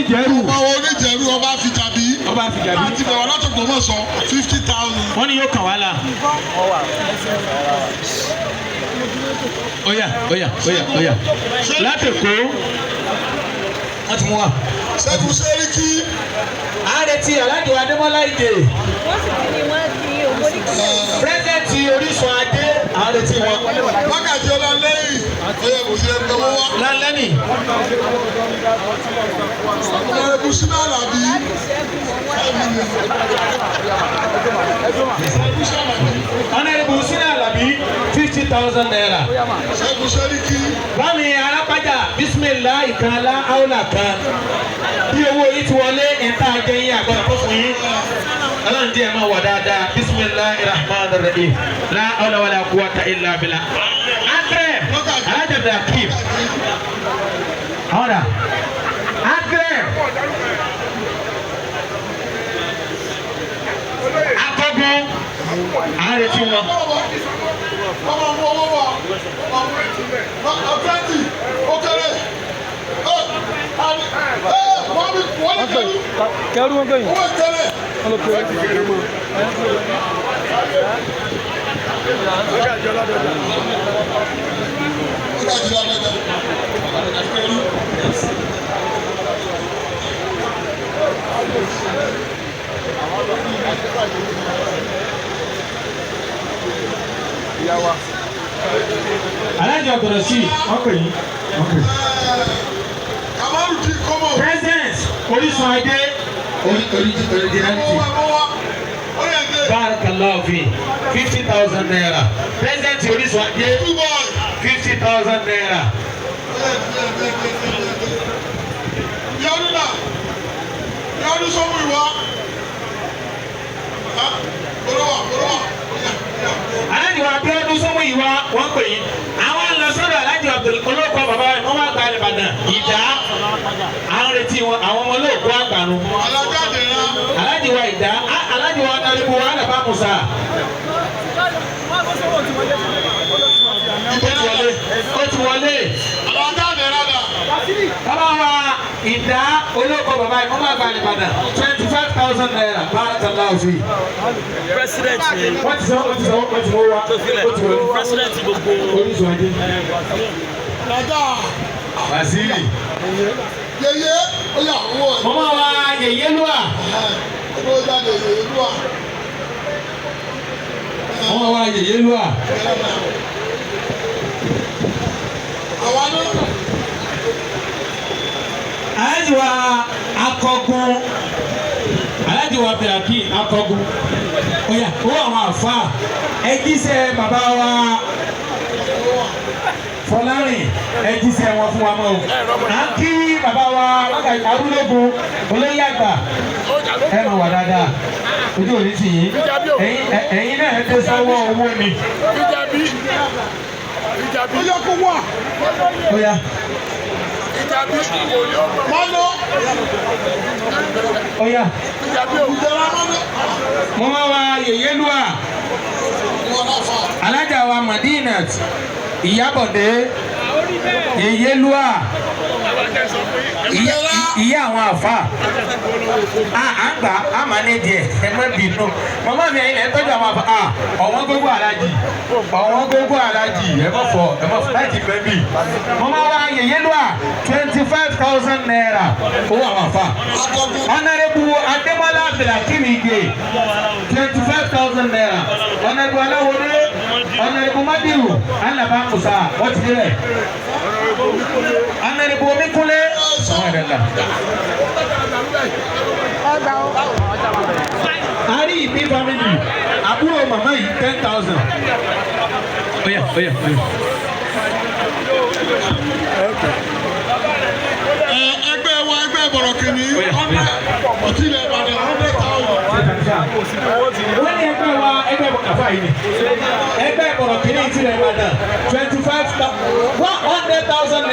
Oníjẹ̀rù. Ọba Oníjẹ̀rú, ọba Fìjàbí. Ọba Fìjàbí. Àti bẹ̀rẹ̀ láti Ògbómọ̀ṣọ́, 50,000. Wọ́n ní yóò kàn wá la. Oya, oya, oya, oya, láti Èkó wọ́n ti mú wa. Ṣẹ́gun Sẹ́ríkì. À ń retí Alhaji Adémọ́lá Ìgè, Wọ́n sì ti ní wọ́n ti owó ní kíkẹ́. President Orísun Adé, à ń retí wọn. Wákàtí ọlá lẹ́yìn oyè kò sí ẹgbẹ́ owó wá. Lálẹ́nì. Ọ̀nàrẹ́bù Sínú Àlàbí, 5 million. Ṣẹ́gun Sàlàbí. Honourable Sina Alabi, ₦50,000. Ṣẹ́gun Sẹ́ríkì. Bámi arápájà bisimilahi kan lá áwòlà kan bí owó yìí ti wọlé ìta jẹyìn àgbọ̀dọ̀ kó fún yín. Ọlọ́run díẹ̀ máa wà dáadáa. Bisimilahi rahman rahim, la hawla wala quwwata illa billah. Akrem Alhaji Abdulhakeem, àwọn dà Akrem akọgun, à ń retí wọn. Ọmọ mú owó wá 20, ó kéré. Ẹ wọ́n bí wọ́n ní kẹrù. Kẹrù wọn gbẹ̀yìn. Owó kéré. Wọn ló kéré. Wákàtí ọlọ́dọọdọ. Kẹrù. Alhaji Abdulrasheed, wọ́n pè yín, wọ́n pè yín. Kamaru di kọ́mọ̀. President Orísun Adé originality. Owó wá, owó wá. Ó yẹ kí. Barakallahu fi ₦50,000. President Orísun Adé, Two boy. ₦50,000. Yọdún náà, yọdún sọ́mu ìwà. Olówà, olówà. Alhaji wa Abiodun Sọmúyìwá, wọ́n pè yín. Àwọn lọ sọ́dọ̀ Alhaji Abdul olóko bàbá rẹ̀, wọ́n wá gba Ìbàdàn ìdá. À ń retí wọn, àwọn ọmọ olóòkú àgbàrún. Alájà dẹ̀ra. Alhaji wa ìdá, Alhaji wa Ọ̀nàrẹ́bù wa Alaba Musa. Ó ti wọlé, ó ti wọlé. Alájà dẹ̀ra dà. Bàbá wa ìdá olóko bàbá yìí, wọ́n máa gba Ìbàdàn ₦25,000. Barakallahu fi. President ni. Wọ́n ti sọ, wọ́n ti sọ, wọ́n ti wọ́n wá. Tó filẹ̀ Ó ti wọlé. president gbogbo. Orísun Adé. Alájà. Waziri. Yeye, ó yà owó ẹ̀. Mọ́mọ́ wa yèyé lúà. Owó jáde yèyé lúwa. Mọ́mọ́ wa yèyé lúà. Àwa náà. Alhaji wa akọgun, Alhaji wa Abdulhakeem akọgun. Oya, owó àwọn àfa ẹjíṣẹ́ bàbá wa Fọlárìn, ẹjíṣẹ́ wọn fún wa mọ́ o. À ń kí bàbá wa Arúlógún olóyè àgbà, ẹ máa wà dáadáa, ojú òní sì yín. Ẹ̀yin náà dé sọ́wọ́ owó ni. Ó yẹ kó wà. Oya. Mọ́nà. Oya. Ìjọba mọ́nà. Mo máa wa yèyé lúà. Wọ́n náà fà. Alájà wa Madinat Ìyábọ̀dé, yèyé lúà, ìyá àwọn àfa à ń gbà á máa ní díẹ̀, ẹ má bínú màmá mi, ẹ̀yin lẹ ń tọ́jú àwọn àfa à. Ọ̀wọ́n gógó alájì, ọ̀wọ́n gógó alájì, ẹ má fọ, ẹ má fọ láti fẹ́ bì. Màmá wa yèyé lúà, ₦25,000, owó àwọn àfa. Akọgun. Honourable Adémọ́lá Abdulhakeem Ige, ₦25,000. Honourable Aláwọlé, Honourable Madiu Alaba Musa, wọ́n ti délẹ̀. Honourable Omikunle. Ari ìbí family, àbúrò màmá yìí, 10,000. Oya, oya, oya. Ẹgbẹ́ wa, ẹgbẹ́ Bọ̀rọ̀kìnní, ọ̀nà ọtí ilẹ̀ Ìbàdàn, 100,000. Wọ́n ní ẹgbẹ́ wa, ẹgbẹ́ àfa yìí ni ẹgbẹ́ Bọ̀rọ̀kìnní ìtìlẹ̀ Ìbàdàn, 25, ₦100,000.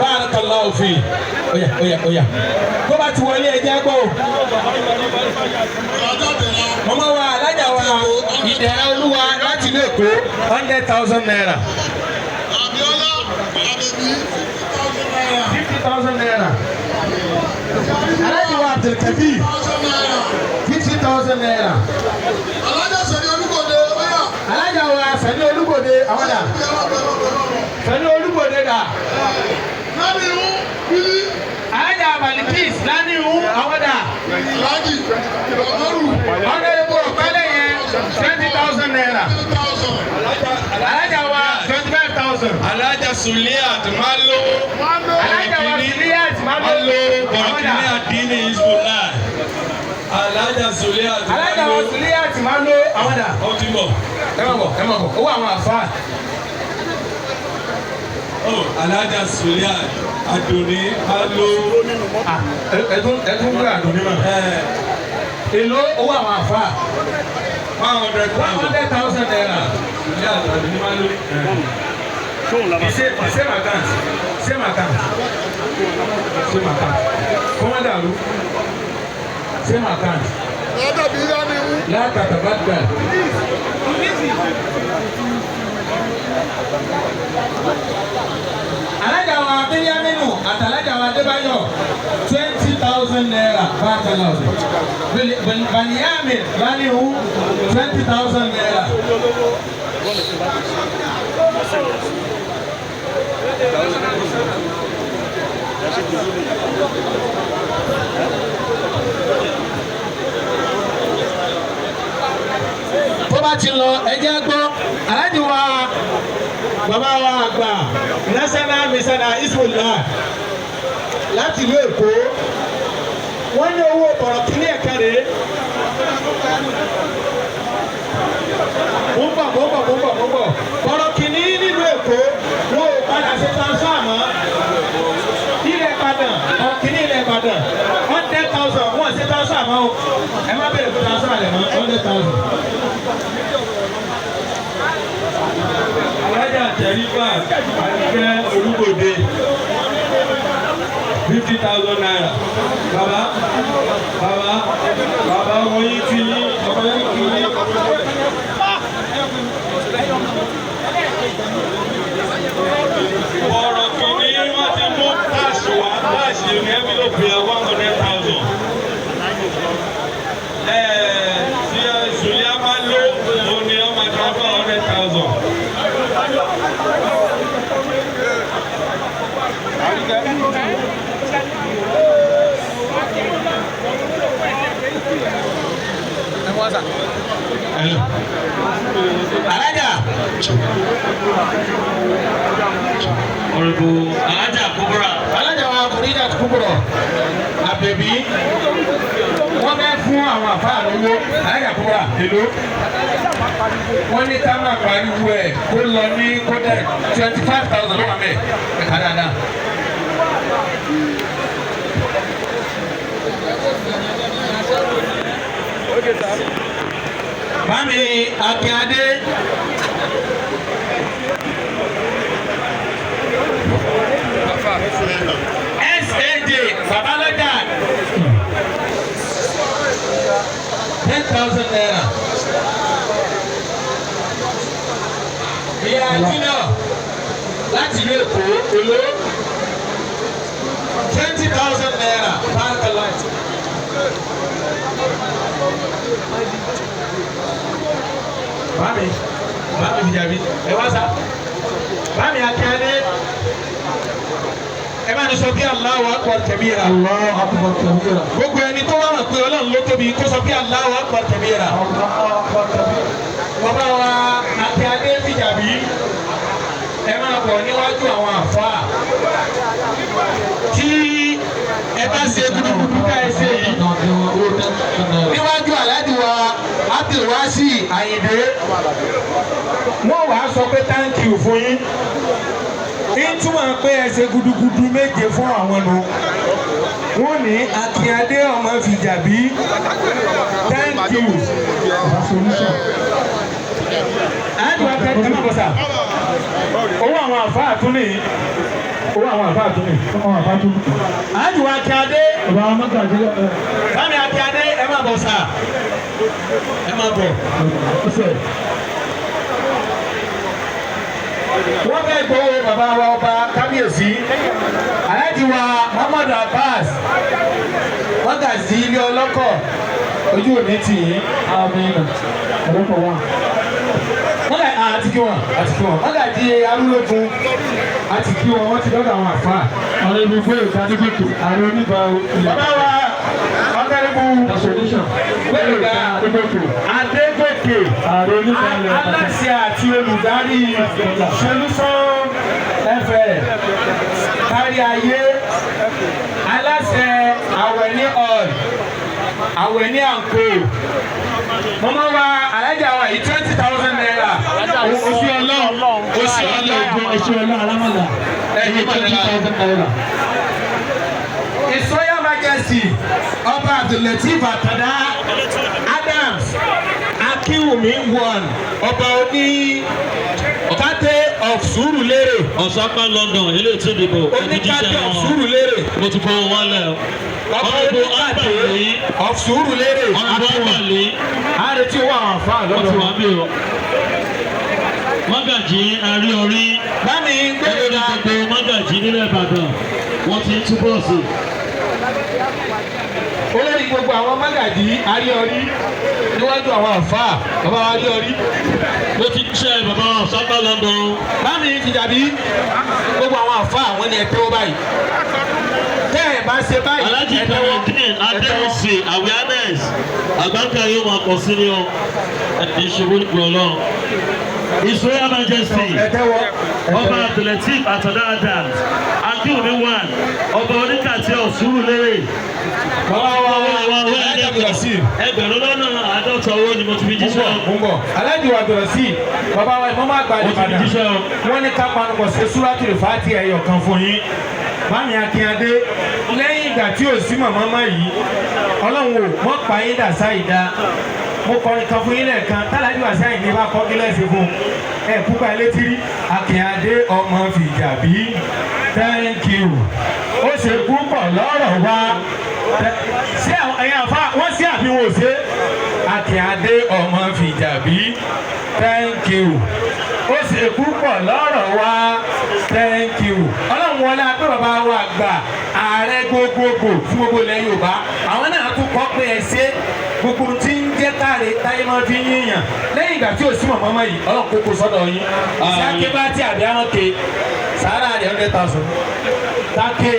Barakallahu fi. Oya, oya, oya, tó bá ti wọlé ẹjẹ́ gbọ́ o. Alájà dẹ̀ra. Mọ́mọ́ wa alájà wa Ìdẹ̀ra Olúwa láti ìlú Èkó, ₦100,000. Abiola Abebi, ₦50,000. ₦50,000. Abdulkabir, ₦50,000. Alájà Sani Olúbọ̀dé ọ̀yà. Alájà wa Sani Olúbọ̀dé, àwọn dà? Sani Olúbọ̀dé dà? Lánìí Bílí. Alájà Balikis Lánìí, àwọn dà? Alájì Ìbàmọ́rù. Honourable Ọ̀pẹ́lẹ̀ yẹn, ₦20,000. Alájà wa 25,000. Alájà Suliat Malo. Alájà wa Suliat Malo. Malo Bọ̀rọ̀kìnní Àdínní Hizbullah. Alájà Suliat Malo. Alájà wa Suliat Malo, àwọn dà? Ó ti bọ̀. Ẹ má bọ̀, ẹ má bọ̀, owó àwọn àfa. Alájà Suliat Adùnní Malo. Ẹtún gbé Àdùnní mọ̀. Èló owó àwọn àfa? 100,000. ₦100,000. Suliat Adùnní Malo. The same account, same account, same account. Kọ́mọ́dà ló same account. Látàbí Lánìí. Látàtà bá gbà. Alájà wa Bíríámínù àtàlájà wa Adébáyọ̀, ₦20,000 bákan. Baniyamin Lanihu, ₦20,000. Tó bá ti lọ, ẹ jẹ́ gbọ́ aláàjì wa, bàbá wa àgbà, National Misana Hizbullah láti ìlú Èkó, wọ́n ní owó bọ̀rọ̀ kíní ẹ̀ka rèé. Mo ń bọ̀, mo ń bọ̀, mo ń bọ̀, mo ń bọ̀. Bọ̀rọ̀ kíní nílùú Èkó, wọn ò padà ṣe transfer mọ́. Ilẹ̀ Ìbàdàn, ọ̀kíní ilẹ̀ Ìbàdàn, 100,000, wọ́n ṣe transfer mọ́ o. Ẹ má bẹ̀rẹ̀ fún transfer rẹ̀ mọ́, 100,000. Alájà Tẹ̀rífà Àdìgẹ́ Olúbòde, ₦50,000. Bàbá, bàbá, bàbá, ọmọ yín ti yín, ọmọ yín ti yín. Ọ̀rọ̀ kìíní, wọ́n ti mú káàṣì wá, káàṣì ní envelope yẹn, 100,000. Tí Sùlíà máa lò ó ní ọmọ transfer 100,000. Alájà. Honorable Alájà Kubra. Alájà wa Khadija Kubra Àbẹ̀bí, wọ́n fẹ́ fún àwọn àfáà lówó. Alájà Kubra, èló? Wọ́n ní ká máa pariwo ẹ̀ kó lọ ní kódà 25,000 ló wà mẹ́ ẹ̀ka dáadáa. Bámi Akínyadé. SAJ Babaloja, ₦10,000. Ìyá Junior láti ìlú Èkó, èló? ₦20,000 báńkàlá. Bámi, bámi fìjàbí, ẹ wá sá. Bámi Akínyadé, ẹ bá ní sọ bí Allahu Akbar kabira. Allahu akbar kabira. Gbogbo ẹni tó wà mọ̀ pé Ọlọ́run ló tóbi, kó sọ bí Allahu Akbar kabira. Allahu akbar kabira. Bàbá wa Akínyadé fìjàbí, ẹ máa bọ̀ níwájú àwọn àfáà. Tí ẹ bá ṣe gudugudu ká ẹ ṣe yìí níwájú Alhaji wa Abdulwasi Ayinde, wọ́n wàá sọ pé thank you fún yín, ń túmọ̀ pé ẹ ṣe gudugudu méje fún àwọn nu. Wọ́n ní Akínyadé ọmọ fìjàbí, thank you. Alhaji wa tẹ ẹ má bọ̀ sà. Owó àwọn àfáà tún nìyí, owó àwọn àfáà tún nìyí. Ọmọ àbá tó. Alhaji wa Akínyadé. Ọba Mọ́gàjí. Bámi Akínyadé, ẹ má bọ̀ sà, ẹ má bọ̀. Ọ̀sẹ̀. Wọ́n fẹ́ gbowó bàbá wa ọba kábíyèsí Alhaji wa Muhammadu Abbas. Wọ́n gà Mọ́gàjí ilé ọlọ́kọ̀ ojú òní tì yín. Àmín. Ọlọ́kọ̀ wà. Mọ́gà àti kí wọn àti kí wọn. Mọ́gàjí arúlógún àti kí wọn wọ́n ti dọ́dọ̀ àwọn àfáà. Àwọn ibi fún ìta ní kòtò. Ààrẹ oníbà ilẹ̀. Bàbá wa ọ̀gárìbù Association. Gbẹ̀ngà Adégòkè. Adégòkè Ààrẹ oníbà ilẹ̀. aláṣẹ àti olùdarí Solution FM kárí ayé aláṣẹ Àwẹ̀ní oil Àwẹ̀ní àǹkó mọ́mọ́ wa alájà wa yìí 20,000 naira oṣù ọlọ́run oṣù ọlọ́run Oṣù ọlọ́run alámọ̀lá. ẹ̀yìn 20,000 naira. His Royal Majesty Ọba Abdulateef Atanda Adams Akiwumi one Ọba oní Kate of Surulere Ọ̀sápá London ilé ìtúdìbò Oníkate of Surulere mo ti fọwọ́ wọn lẹ̀ o. Ọba Oníkate of Surulere Ọ̀nàbọ̀ Àgbàlẹ̀ A retí owó àwọn àfáà wọ́n ti lọ́dọ̀ wà bí o. Mọ́gàjí arí orí Bámi olórí gbẹ̀ngà gbogbo mọ́gàjí nílẹ̀ Ìbàdàn wọ́n ti ń túbọ̀ sí. olórí gbogbo àwọn mọ́gàjí aríọrí níwájú àwọn àfáà bàbá wa aríọrí. Mo ti jíṣẹ́ bàbá Ọ̀sápá London. Bámi ti dàbí gbogbo àwọn àfáà àwọn ni ẹ tẹ́wọ́ báyìí. Tẹ́ ẹ bá ṣe báyìí Alhaji ẹ tẹ́wọ́ Kamaldeen ẹ tẹ́wọ́. Adéwùsì awareness àgbàkà yóò máa pọ̀ sí ni o. Ẹ̀sìn ìṣubú nípò ọlọ́run. His Royal Majesty Ẹ tẹ́wọ́. Ọba Abdulateef Atanda Adams Akiwumi one Ọba Oníkàtí Ọ̀ṣúrùlérè. Bàbá wa Alhaji Abdulrasheed. 50,000 owó ni mo ti fi jíṣẹ́ o. Ń bọ̀ Alhaji Abdulrasheed bàbá wa ìmọ̀mọ́ àgbà Mo ti fi Ìbàdàn jíṣẹ́ o. wọ́n ní ká panupọ̀ ṣe Suratul Fatiha ẹyọ kan fún yín. Bámi Akínyadé lẹ́yìn ìgbà tí ò sí màmá mọ́ yìí Ọlọ́run ò mọ́ pa yín dà sáì dá. Mo kọrin kan fún yín lẹ́ẹ̀kan tálájú àṣà yìí ní bá kọ́ kílẹ̀sì fún un. Ẹ kúpa létí rí Akínyadé ọmọ fìjàbí thank you. Ó ṣe púpọ̀ lọ́rọ̀ wa. Ṣé ẹ̀yin àfa wọ́n sí àbí wọn ò ṣe? Akínyadé ọmọ fìjàbí thank you. Ó ṣe púpọ̀ lọ́rọ̀ wa thank you. Ọlọ́run wọlé apẹ́ bàbá wa gbà ààrẹ gbogbogbò fún gbogbo ilẹ̀ Yorùbá. Àwọn náà tún kọ́ pé ẹ ṣe gbogbo tí ń jẹ́ káre táyé máa fi yíyàn lẹ́yìn ìgbà tí ò sí mọ̀mọ́ mọ́ yìí Ọlọ́run kókó sọ́dọ̀ yín. Sáké bá tí àbí àwọn ke sàárà rẹ̀ 100,000. Táké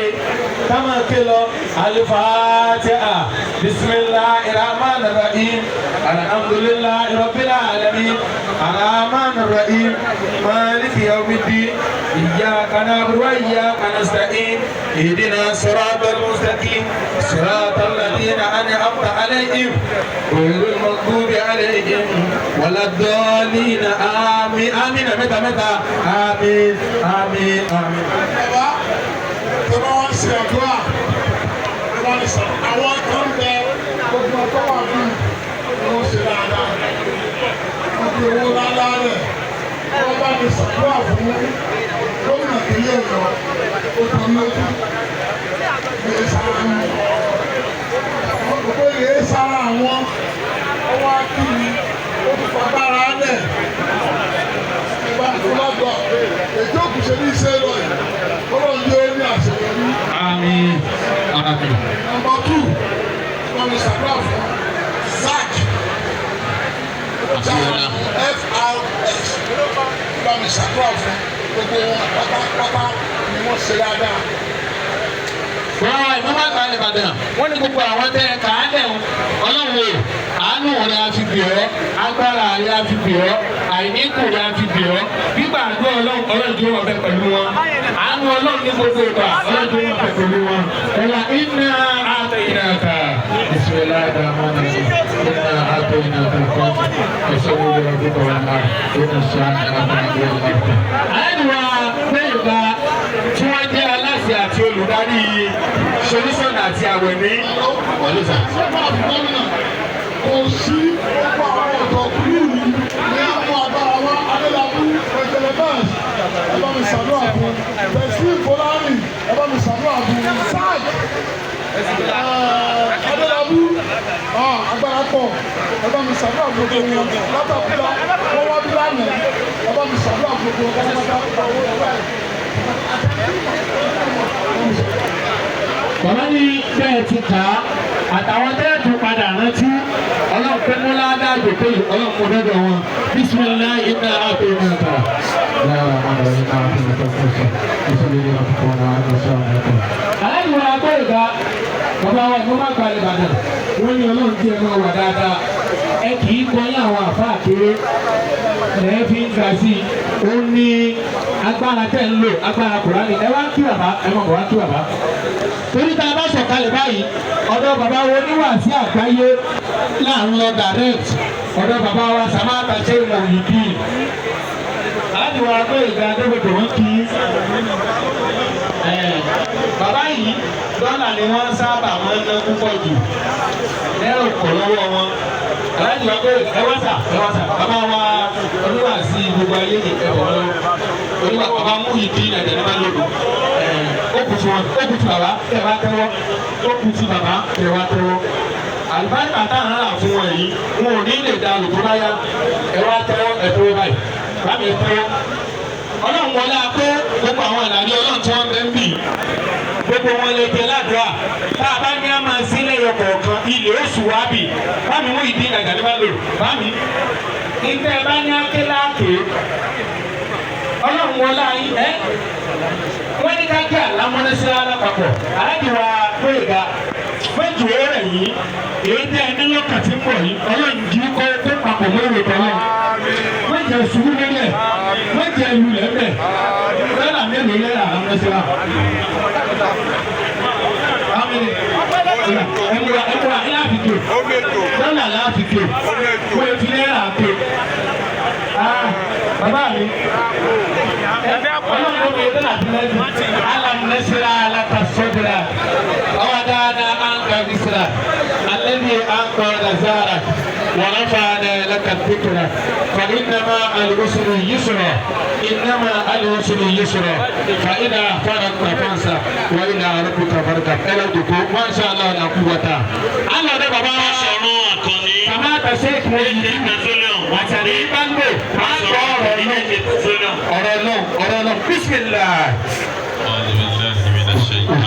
táwọn ké lọ Al-Fatiha bismillahir rahmanir rahim alhamdulillahi rabbil alamin arrahmanir rahim maliki yawmiddin iyyaka na'budu wa iyyaka nasta'in ihdina siratal mustaqim siratal ladina an'amta alayhim ghayril maghdubi alayhim waladdallin àmín àmín mẹ́ta mẹ́ta àmín àmín àmín. Bàbá tó bá wọn ṣe àdúrà tó bá ní sọ àwọn kan bẹ gbogbo ọkọ wà fún wọn ṣe dáadáa wọn fi owó lálá rẹ wọn bá ní sàdúrà fún gómìnà kìlẹ̀ Ọ̀yọ́ ó tán lójú lè sára wọn kò pé lè sára àwọn ọwọ́ akíní ó fi fagbára lẹ̀ ìgbà tó lọ́dọ̀ ètò òkùnṣe ní iṣẹ́ lọ yìí Ọlọ́run yóò ní àṣeyọrí. Àmín àmín. Number 2, wọ́n ní sàdúrà fún Zac FRS wọ́n ní sàdúrà fún gbogbo wọn pátápátá ni wọ́n ṣe dáadáa. Bàbá ìmọ̀mọ́ àgbà Ìbàdàn wọ́n ní gbogbo àwọn tẹ́ ẹ kà á lẹ̀ Ọlọ́run o àánú rẹ̀ á fi bì ọ́ agbára rẹ̀ á fi bì ọ́ àìníkù rẹ̀ á fi bì ọ́ gbígbà àdúrà Ọlọ́run Ọlọ́run tó wà bẹ pẹ̀lú wọn àánú Ọlọ́run ní gbogbo ìgbà Ọlọ́run tó wà bẹ pẹ̀lú wọn. Ẹ̀la iná àtẹ̀yìnàkà bismillahir rahmanir rahim iná àtẹ̀yìnàkà kọ́ọ̀tù ẹ̀ṣọ́ wo lè gbogbo wọn náà iná sáà àìwá gbẹ̀yìnbá tí wọ́n jẹ́ aláṣẹ àti olùdarí Solution àti Àwẹ̀ní. Kò sí gbogbo àwọn ọ̀dọ́ kúrú ní àwọn agbára wa Adélábù Ẹ̀jẹ̀lẹ̀ Bẹ́ẹ̀sì ẹ bá mi ṣàdúrà fún Bẹ̀sí Fọlárìn ẹ bá mi ṣàdúrà fún Sáàj Adélábù agbára pọ̀ ẹ bá mi ṣàdúrà fún gbogbo wọn látàkùlá wọ́n wá bí lánàá ẹ bá mi ṣàdúrà fún gbogbo wọn pátápátá. Bàbá ní bẹ́ẹ̀ ti kà á Àtàwọn tẹ́ẹ̀tù padà rántí ọlọ́run pé mú ládàá jòkó yìí ọlọ́run mú dọ́dọ̀ wọn. Bisimilayi iná àti iná ta. Aláìní wọn agbóyèga bàbá wa ìmọ̀ máa gbalẹ̀ Ìbàdàn wọ́n ní ọlọ́run tí ẹ máa wà dáadáa ẹ kì í kọ́ yín àwọn àfáà kéré ẹ fi ń ga sí i ó ní agbára tẹ̀ ń lò agbára Kùránì ẹ wá kí bàbá ẹ mọ̀ wá kí bàbá. Torí tá a bá sọ̀kalẹ̀ báyìí ọ̀dọ̀ bàbá wo oníwàásí àgbáyé là ń lọ direct ọ̀dọ̀ bàbá wa Sàmáàtà ṣé ìmọ̀ yìí kí aláàbí wa pé ìgbà adébòtò wọn kì í bàbá yìí dọ́là ni wọ́n sábà máa ń ná púpọ̀ jù lẹ́rù pọ̀ lọ́wọ́ wọn aláàbí wa pé ẹ wá sà ẹ wá sà bàbá wa oníwàásí gbogbo ayé ní ẹ̀bọ̀ lọ oníwà bàbá mú ìdí nàìjíríà ní bá lòdù ó kù tí wọn ó kù tí bàbá ẹ wá tẹ́wọ́ ó kù tí bàbá ẹ wá tẹ́wọ́ àlùbáríkà táwọn ará fún wọn yìí wọn ò ní lè da lòdù báyà ẹ wá tẹ́wọ́ ẹ tẹ́wọ́ báyìí bámi ẹ tẹ́wọ́ ọlọ́run wọlé apẹ́ gbogbo àwọn àlàyé ọlọ́run tí wọ́n bẹ́ ń bì gbogbo wọn lè jẹ ládùúgbà tá a bá ní a máa sí lẹ́yọ kọ̀ọ̀kan ilé oṣù wa bì bámi mú ìdí ìdàgbà ní bá lò bámi ìtẹ́ ẹ bá ní aké láàké ọlọ́run wọlé ayé ẹ wọ́n ní ká kí àlámọ́nẹ́sí alápapọ̀ aláàbíwá péga méjì rẹ̀ yìí èyí tẹ́ ẹ nílò kàtí ń bọ̀ yìí ọlọ́run jí kọ́ tó papọ̀ mọ́ ìwé tọ́lọ́ méjì ṣubú lórí ẹ̀ méjì lulẹ̀ bẹ̀ lọ́la mélòó lẹ́la àlámọ́nẹ́sí wa. Ẹ̀múra ẹ̀múra ẹ̀ láti tó lọ́la láti tó wọ́n fi lẹ́la tó. Bàbá mi ọlọ́run ló bẹ̀rẹ̀ láti lẹ́nu alam nasira alaka sọdira ọwọ́ anka bisira alẹ́ni anka lazara ورفعنا لك الذكر فإنما العسر يسرا إنما العسر يسرا فإذا فرغت فانصب وإلى ربك فارغب. ẹ lọ dòkó ما شاء الله لا قوة. alọ́ dẹ bàbá Sọ̀rọ̀ Àkànní. Sàmáàtà Sheikh AK Petroleum. Àtàrí bá ń lò á gbọ́ ọ̀rọ̀ náà AK Petroleum. ọ̀rọ̀ náà ọ̀rọ̀ náà bísímìlá. أعوذ بالله من الشيطان